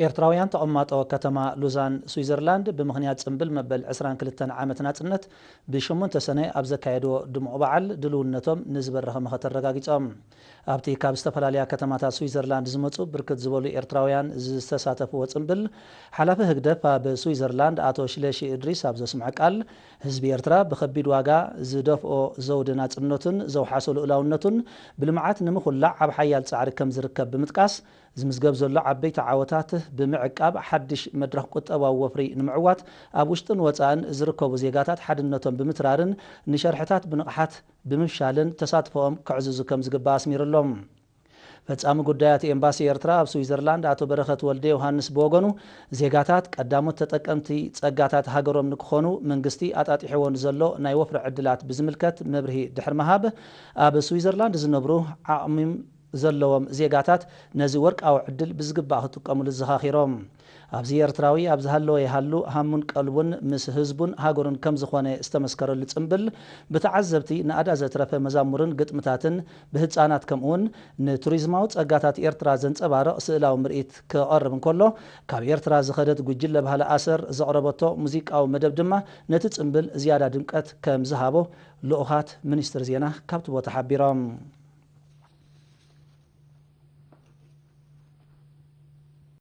ኤርትራውያን ተቐማጦ ከተማ ሉዛን ስዊዘርላንድ ብምኽንያት ጽምብል መበል ዕስራን ክልተን ዓመት ናጽነት ብሸሞንተ ሰነ ኣብ ዘካየድዎ ድሙቕ በዓል ድልውነቶም ንዝበረኸ መኸተ ኣረጋጊጾም። ኣብቲ ካብ ዝተፈላለያ ከተማታት ስዊዘርላንድ ዝመጹ ብርክት ዝበሉ ኤርትራውያን ዝተሳተፍዎ ጽምብል፣ ሓላፊ ህግደፍ ኣብ ስዊዘርላንድ ኣቶ ሽለሺ እድሪስ ኣብ ዘስምዐ ቃል፣ ህዝቢ ኤርትራ ብኸቢድ ዋጋ ዝደፍኦ ዘውዲ ናጽነቱን ዘውሓሶ ልኡላውነቱን ብልምዓት ንምኹላዕ ኣብ ሓያል ጻዕሪ ከም ዝርከብ ብምጥቃስ፣ ዝምዝገብ ዘሎ ዓበይቲ ዓወታት ብምዕቃብ፣ ሓድሽ መድረኽ ቁጠባዊ ወፍሪ ንምዕዋት ኣብ ውሽጥን ወጻእን ዝርከቡ ዜጋታት ሓድነቶም ብምትራርን ንሸርሕታት ብንቕሓት ብምፍሻልን ተሳትፎኦም ከዕዝዙ ከም ዝግባእ ኣስሚሩሎም። ፈጻሚ ጉዳያት ኤምባሲ ኤርትራ ኣብ ስዊዘርላንድ ኣቶ በረኸት ወልደ ዮሃንስ ብወገኑ፣ ዜጋታት ቀዳሞት ተጠቀምቲ ጸጋታት ሃገሮም ንክኾኑ መንግስቲ ኣጣጢሕዎ ንዘሎ ናይ ወፍሪ ዕድላት ብዝምልከት መብርሂ ድሕሪ ምሃብ፣ ኣብ ስዊዘርላንድ ዝነብሩ ዓቕሚ ዘለዎም ዜጋታት ነዚ ወርቃዊ ዕድል ብዝግባእ ክጥቀሙሉ ዘኻኺሮም። ኣብዚ ኤርትራዊ ኣብ ዝሃለወ ይሃሉ ሃሙን ቀልቡን ምስ ህዝቡን ሃገሩን ከም ዝኾነ ዝተመስከረሉ ጽምብል፣ ብተዓዘብቲ ናእዳ ዘትረፈ መዛሙርን ግጥምታትን ብህጻናት ከምኡውን ንቱሪዝማዊ ጸጋታት ኤርትራ ዘንጸባርቕ ስእላዊ ምርኢት ክቐርብ እንከሎ፣ ካብ ኤርትራ ዝኸደት ጉጅለ ባህሊ ኣሰር ዘቕረበቶ ሙዚቃዊ መደብ ድማ ነቲ ጽምብል ዝያዳ ድምቀት ከም ዝሃቦ ልኡኻት ሚኒስትሪ ዜና ካብቲ ቦታ ሓቢሮም።